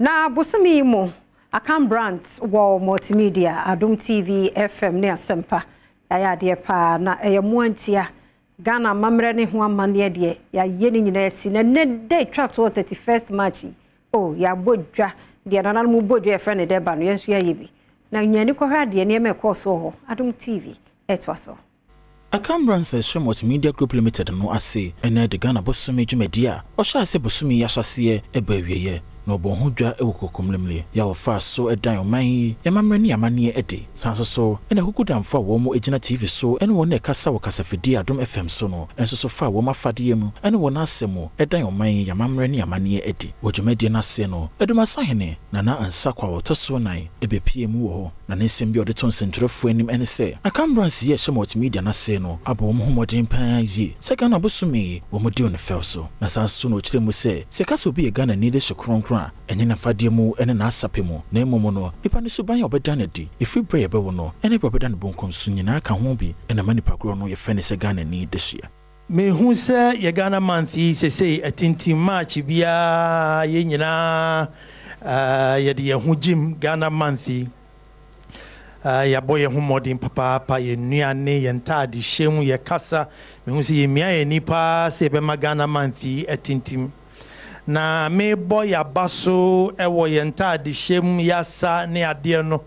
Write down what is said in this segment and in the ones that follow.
Na bosome yi mu, Akan Brands wɔ Multimedia, Adom TV, FM ne Asempa. Yɛayɛ adeɛ paa na ɛyɛ mmoa ntia. Ghana amammerɛ ne ho amanneɛ deɛ, yɛayɛ ne nyinaa asi. Na nnɛ da ɛtwa toɔ 31st March yi, oh, yɛabɔ dwa. Deɛ nananom bɔ dwa yɛfrɛ no dɛ ba no, yɛn nso yɛayɛ bi. Na nyani kɔhwɛ adeɛ nneɛma ɛkɔɔ so wɔ hɔ. Adom TV ɛtoa so. Akan Brands a ɛhyɛ Multimedia Group Limited no ase na ɛde Ghana bosome dwumadie a ɔhyɛɛ ase bosome yi ahyɛaseɛ ba awieɛ na ɔbɔɔ ho dwa wɔ Kokomlemle yɛ a wɔfaa so dan ɔman yi amammerɛ ne amanneɛ adi. Saa nso so na akukudamfo a wɔn gyina TV so ne wɔn a ɛkasa wɔ kasafidie Adom FM so no nso so faa wɔn afadeɛ mu ne wɔn asɛm mu dan ɔman yi amammerɛ ne amanneɛ adi. Wɔ dwumadie no aseɛ no, Adumasahene Nana Ansah Kwao a ɔtɔ so nan bɛpuee mu wɔ hɔ. Na ne nsɛm bi a ɔde too nsɛntwerɛfoɔ anim ne sɛ, Akan Brands yi a ɛhyɛ Multimedia no ase no abɔ wɔn ho mmɔden pa ara yie sɛ Ghana bosome yi wɔn deal no fɛw so. Na saa nso na ɔkyerɛɛ mu sɛ, sɛ yɛka sɛ obi yɛ Ghanani de hyɛ kronkron a, ɛnyɛ n'afadeɛ mu ne n'asapɛ mu, na mmom no, nipa no suban a ɔbɛda no adi ɛfiri berɛ a yɛbɛwo no ne berɛ a ɔbɛda ne bonkum so nyinaa ka ho bi na ɛma nipa korɔ no yɛfrɛ no sɛ Ghanani dehyeɛ. Mehu sɛ yɛ Ghana month yi sesei atintim March biara yɛn nyinaa yɛde yɛn ho gyim Ghana month yi. Yɛabɔ yɛn ho mmɔden papaapa, yɛn nnuane, yɛn ntaade hyɛ mu, yɛ kasa. Mehu sɛ yɛmia yɛn ani paa sɛ yɛbɛma Ghana month yi atintim. Na mebɔ yɛaba so wɔ yɛn ntaade hyɛ mu, yɛasa ne adeɛ no.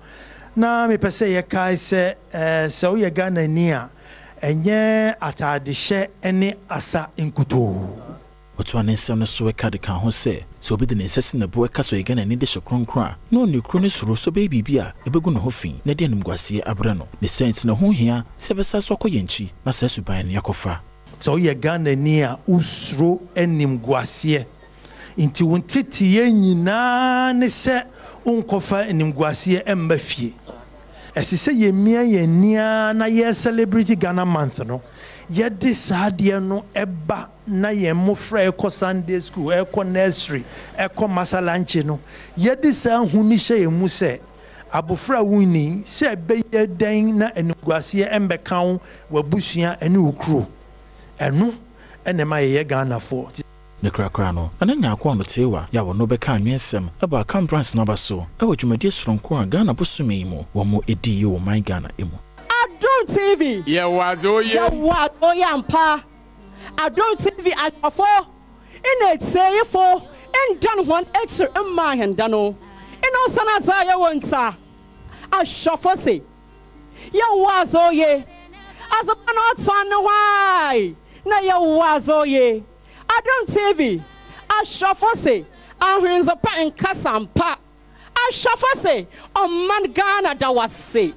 Na mepɛ sɛ yɛkae sɛ sɛ woyɛ Ghanani a, ɛnyɛ ataadehyɛ ne asa nkutoo. Ɔtoa ne nsɛm no so ka de ka ho sɛ, sɛ obi de ne nsa si ne bo ka sɛ ɔyɛ Ghanani de hyɛ kronkron a, na ɔne kuro no suro sɛ ɔbɛyɛ biribi a ɛbɛgu ne ho fi na ɛde animguaseɛ abrɛ no. Ne saa nti na ɛho hia sɛ yɛbɛsan so akɔ yɛn akyi na saa suban no yɛakɔfa. Sɛ woyɛ Ghanani a, wosuro animguaseɛ. Nti wo nteteeɛ nyinaa ne sɛ wonkɔfa animguaseɛ mma fie. Ɛsɛ sɛ yɛmia yɛn ani ara na yɛ celebrate Ghana month no, yɛde saa adeɛ no ba na yɛn mmofra ɛkɔ Sunday school, ɛkɔ nursery, ɛkɔ Masalanche no, yɛde saa hu no hyɛ yɛn mu sɛ abofra a wonni sɛ ɛbɛyɛ dɛn na animguaseɛ mmɛka wo, w'abusua ne wo kuro. Ɛno na ɛma yɛyɛ Ghanafoɔ. Ne korakora no, Nana Nyarko Anotewa yɛ a wɔno bɛka anwensɛm bɔ Akan Brands no aba so wɔ dwumadie soronko a Ghana bosome yi mu wɔn dii wɔ man Ghana mu. Adom TV. Yɛwɔ adze oye. Yɛwɔ adze oye ampa. Adom TV ahwɛfo na etsiefo nndan hɔn ekyir mmaa hɛn da no. Nna osian adze a yɛwɔ ntsi a, ahwɛfo se yɛwɔ adze oye. Adze pa na ɔtɔn no ho ae na yɛwɔ adze oye. Adom TV, ahwɛfo se ahwendze pa nkasa mpa. Ahwɛfo se ɔman Ghana da wo ase.